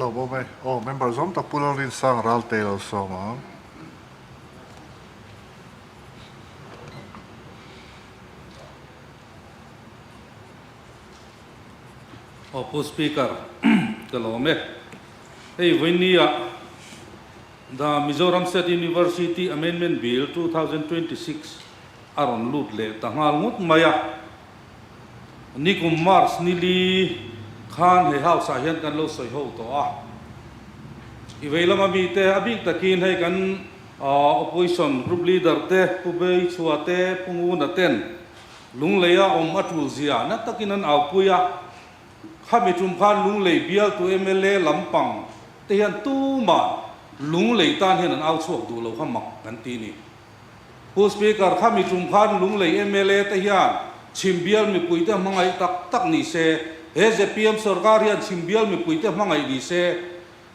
Lo bawm e. Aw, member zawm tak Pu Lalrinsang Ralte lo sawm ang. Aw Pu Speaker, ka lawm e. Hei vawinia The Mizoram State University Amendment Bill 2026 a rawn lut leh ta nghal ngawt mai a. Nikum March ni li khan he house ah hian kan lo sawi ho tawh a, i vei lama mite a bik takin hei kan opposition group leader te Pu Beichhua te Pu Nguna ten Lunglei a awm a tul zia na takin an aupui a, khami tum khan Lunglei bialtu mla lampang te hian tumah Lunglei tan hian an au chhuak duh lo kha mak kan ti ni. Pu Speaker, kha mi tum khan Lunglei mla te hian Chhimbial mipuite hmangaih tak tak ni se, he zpm sorkar hian Chhimbial mipuite hmangaih ni se,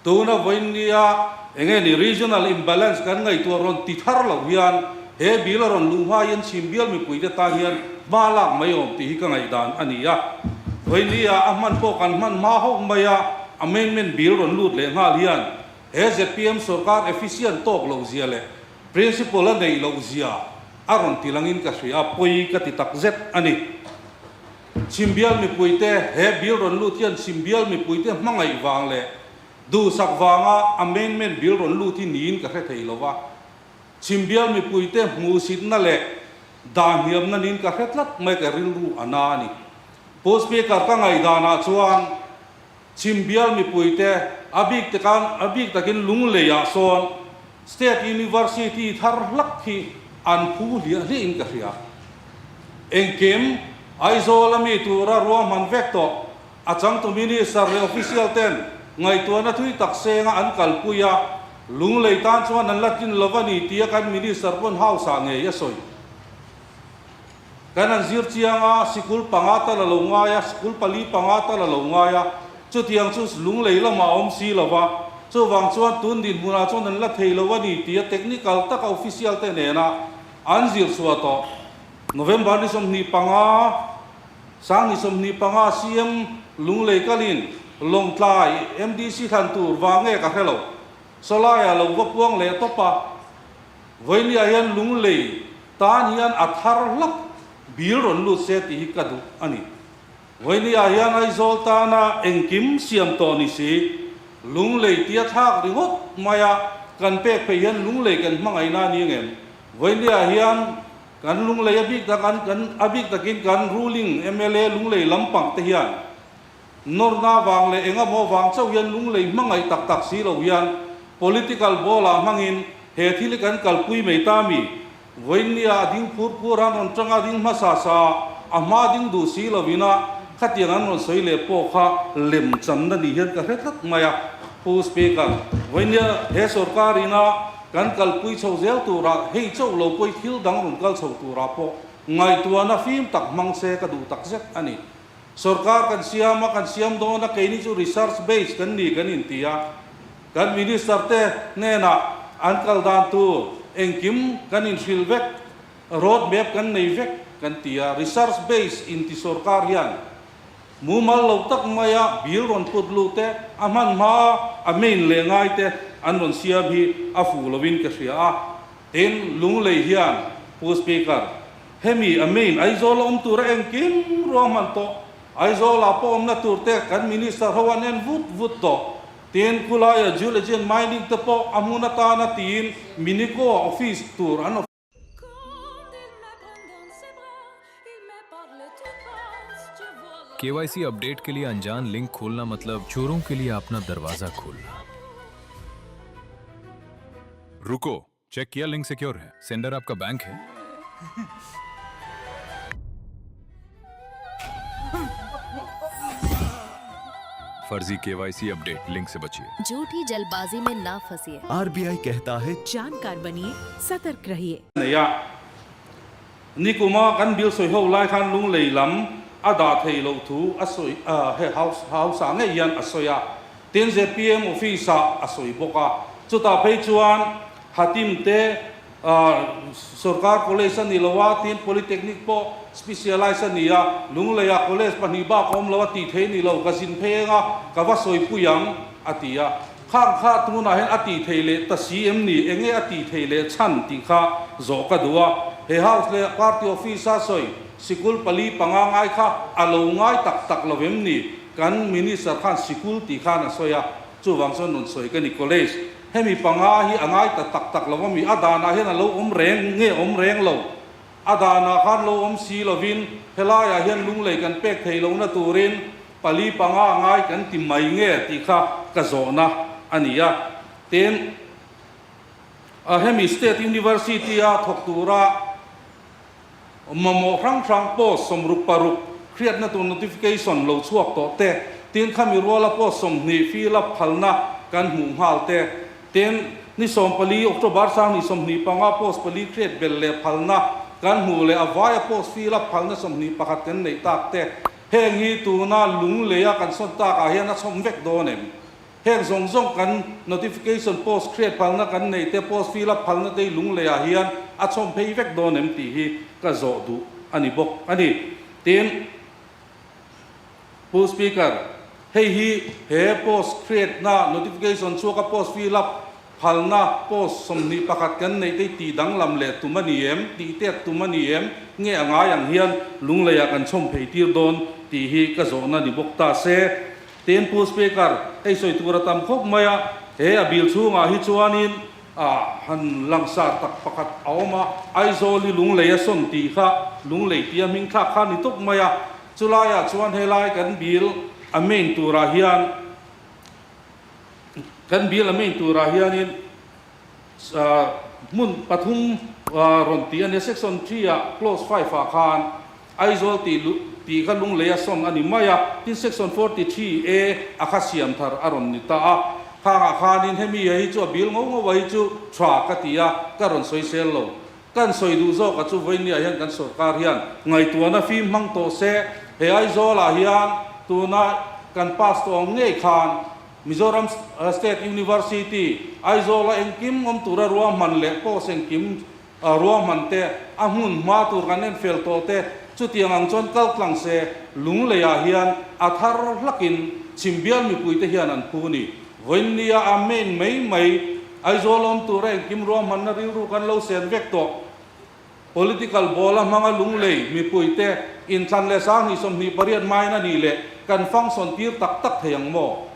tuna vawiinnia enge ni regional imbalance kan ngaihtuah rawn ti thar loh hian he bill a rawn luh hma hian Chhimbial mipuite tan hian hma lak mai awm tih hi ka ngaihdan a ni a. Vawiinnia a hman pawh kan hman hma hauh mai a, amendment bill rawn lut leh nghal hian he zpm sorkar efficient tawk loh zia leh Principal a neih loh zia a rawn ti langin ka hria a, pawi ka ti tak zet a ni. Chhimbial mipuite, he bill rawn lut hian chhimbial mipuite hmangaih vang leh duhsak vanga amendment bill rawn lut hi niin ka hre thei lo va. Chhimbial mipuite hmuhsitna leh dahniamna niin ka hre tlat mai ka rilru a na a ni. Pu Speaker ka ngaihdanah chuan Chhimbial mipuite a bik takan a bik takin Lungleiah sawn State University thar hlak hi an phu hliah hliahin ka hria. Engkim Aizawl a mi tura ruahman vek tawh a changtu Minister leh Official ten ngaihtuahna thui tak senga an kalpui a, Lunglei tan chuan an la tlin lo a ni tia kan Minister pawn House ah ngei a sawi. Kan han zir chiang a, sikul panga tal a lo ngai a, sikul pali panga tal a lo ngai a, chutiang chu lunglei lamah a awm si lo va, chuvang chuan tun dinhmunah chuan an la thei lo a ni tia technical taka official te nena an zir chhuah tawh. November ni 25, sang ni 25 CM lunglei kalin Lawngtlai MDC thlan tur vang nge ka hre lo, Sawlaia lo va puang leh tawp a, Vawinia hian lunglei Tan hian a thar hlak bil rawn lut se tih hi ka duh a ni. Vawinia hian Aizawl tana engkim siam tawh ni si, lunglei tia thlak ringawt maia kan pek phei hian lunglei kan hmangaihna a ni ngem? Vawinia hian kan lunglei a bik tak an kan a bik takin kan ruling mla lunglei lampang te hian nawrna vang leh engamaw vang chauh hian lunglei hmangaih tak tak si lo hian political ball ah hmangin He thil hi kan kalpui mai ta mi? Vawiinnia a ding phur phur an rawn tang a, ding hmasa sa a hma ding duh si lovin a, khatiang an rawn sawi leh pawh kha lem channa ni hian ka hre tlat mai a. Pu Speaker, vawiinnia he sorkar ina kan kalpui chho zel turah hei chauh lo pawh hi thil dang rawn kal chho turah pawh ngaihtuahna fim tak hmang se ka duh tak zet a ni. Sorkar kan siam a, kan siam dawn a, keini chu research base kan ni kan inti a. Kan Minister te hnenah an kal dan tur engkim kan inhrilh vek, road map kan nei vek kan ti a, research base inti sorkar hian mumal lo tak maia bill rawn put luh te, a hman hma a main leh ngai te an rawn siam hi a fuh lovin ka hria a. Tin, Lunglei hian Pu Speaker, hemi a main Aizawl a awm tura engkim ruahman tawh, Aizawlah pawh awmna tur te kan Minister ho an en vut vut tawh. Tin, khulaia Geology and Mining te pawh a hmun atana tiin Minico office tur an KYC update के लिए अनजान link खोलना मतलब चोरों के लिए अपना दरवाजा खोलना। रुको, चेक किया लिंक सिक्योर है, सेंडर आपका बैंक है। फर्जी KYC update link से बचिए। झूठी जल्दबाजी में ना फंसिए। आरबीआई कहता है जानकार बनिए, सतर्क रहिए। Nei a, nikuma kan bill sawi ho lai khan lunglei lam a dah thei loh thu a sawi he house house ah ngei hian a sawi a, tin zpm office ah a sawi bawk a, chutah phei chuan Hatim te Sorkar college a ni lo a, tin Polytechnic pawh specialise a ni a, Lungleiah college pahnih bak a awm lo a tih theih a ni lo, ka zin phei eng a, ka va sawipui ang a ti a. Khang kha tunah hian a tih theih leh ta si em ni? Enge a tih theih leh chhan tih kha zawh ka duh a. He House leh Party Office a sawi sikul pali panga ngai kha a lo ngai tak tak lo em ni? Kan Minister khan sikul tih khan a sawi a, chuvang chuan rawn sawi ka ni. College hemi panga hi a ngai ta tak tak lo a mi? A danah hian a lo awm reng nge awm reng lo? A danah khan lo awm si lovin helaiah hian lunglei kan pek thei lohna turin pali panga ngai kan ti mai nge tih kha ka zawhna a ni a. Tin, hemi State University-a thawk tura mamawh hrang hrang post 66 hriatna tur notification lo chhuak tawh te, tin khami ruala post 20 fill up phalna kan hmuh nghal te, Tin, ni 14 October 2025 post pali hriat belh leh phalna kan hmuh leh a vaia post fill up phalna 21 kan neih tak te, heng hi tuna lungleia kan sawn takah hian a chhawm vek dawn em? Heng zawng zawng kan notification post hriat phalna kan neih te, post fill up phalna te hi lungleiah hian a chhawm phei vek dawn em tih hi ka zawh duh a ni bawk a ni. Tin. Pu Speaker, hei hi he post create na notification chhuak a post fill up phalna post 21 kan neih te hi tih danglam leh tum a ni em, tih tet tum a ni em, nge a ngai ang hian lungleiah kan chhawm phei tir dawn tih hi ka zawhna ni bawk ta se. Tin, Pu Speaker, hei sawi tur a tam khawp mai a, he a bil chhungah hi chuanin a han langsar tak pakhat a awm a, Aizawl hi lunglei a sawn tih kha lunglei tia hming thlak kha a ni tawp mai a, chulaiah chuan helai kan bill a main turah hian kan bill a main turah hianin hmun pathum rawn tih a nia, section 3 ah clause 5 ah khan Aizawl tih tih kha lunglei a sawn a ni mai a, tin section 43 A a kha siam thar a rawn ni ta a, khangah khanin hemi hi chu a bil ngo ngo a hi chu tha ka ti a, ka rawn sawi sel lo. Kan sawi duh zawk a chu vawinia hian kan sorkar hian ngaihtuahna fim hmang tawh se, he Aizawlah hian tuna kan pass tawh ang ngei khan Mizoram State University Aizawla engkim awm tura ruahman leh post engkim A ruahman te, a hmun hma tur kan en fel tawh te, chutiang ang chuan kal tlang se, Lungleiah hian a thar hlakin Chhimbial mipuite hian an phu ni. Vawiinnia a main mai mai, Aizawl awm tura engkim ruahmanna rilru kan lo sen vek tawh. Political ball a hmanga Lunglei mipuite inthlan leh 2028 main a nih leh kan function tir tak tak thei ang maw?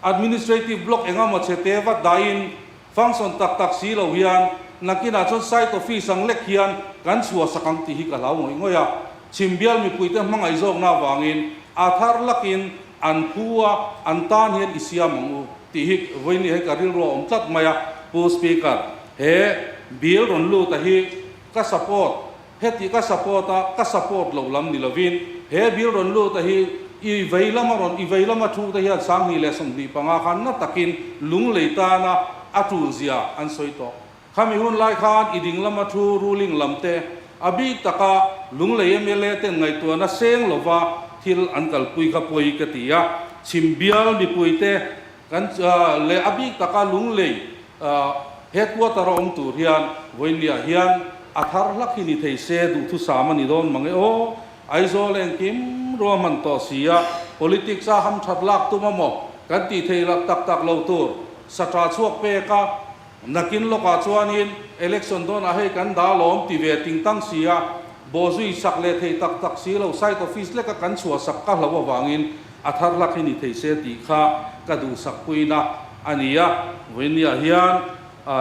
Administrative block engemaw chhe te vat dahin function tak tak si lo hian nakinah chuan site office ang lek hian kan chhuah sak ang tih hi ka hlau ngawih ngawih a. Chhimbial mipuite hmangaih zawkna avangin a thar lakin an phu a, an tan hian i siam ang u tih hi vawiin hei ka rilru a awm tlat mai a. Pu Speaker, he bill rawn lut a hi ka support Heti ka support a, ka support loh lam ni lovin, he bill rawn lut a hi i vei lama rawn, i vei lama thu te hian 2025 khan na takin lunglei tana a tul zia an sawi tawh. Khami hun lai khan i ding lama thu ruling lam te, a bik taka lunglei mla ten ngaihtuahna seng lova thil an kalpui kha pawi ka ti a, chhim bial mipui te kan leh a bik taka lunglei Headquarter a awm tur hian vawiinniah hian a thar hlak hi ni thei se duhthusam a ni dawn mang e aw. Aizawl engkim ruahman tawh si a, politics a hamthat lak tum a maw kan tih thei lak tak tak lo tur sa tha chhuak pek a, nakin lawkah chuanin election dawnah hei kan dah lawm ti ve ting tang si a, bawhzui sak leh thei tak tak si lo site office leka kan chhuah sak ka hlauh avangin a thar hlak hi ni thei se tih kha ka duhsak puina a ni a. Vawiinniah hian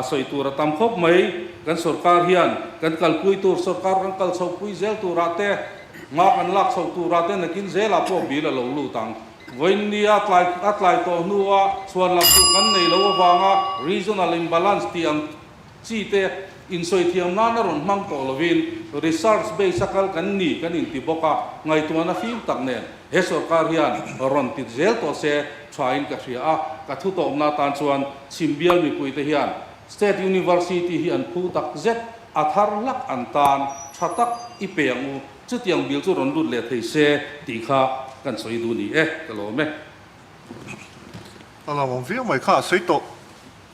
sawi tur a tam khawp mai. Kan sorkar hian kan kalpui tur, sorkar kan kal chhohpui zel turah te, hma kan lak chhoh turah te nakin zelah pawh bil a lo lut ang. Vawiinnia tlai a tlai tawh hnua chhuan lam tur kan nei lo avanga regional imbalance tih ang chi te insawi thiam nan a rawn hmang tawh lovin research base a kal kan ni kan inti bawk a, ngaihtuahna fim tak nen he sorkar hian rawn ti zel tawh se thain ka hria a, ka thu tawpna atan chuan Chhimbial mipuite hian State University hi an phu tak zet, a thar hlak an tan tha tak i pe ang u, chutiang bil chu rawn lut leh thei se tih kha kan sawi duh ni e, ka lawm e. A lawmawm viau mai kha a sawi tawh.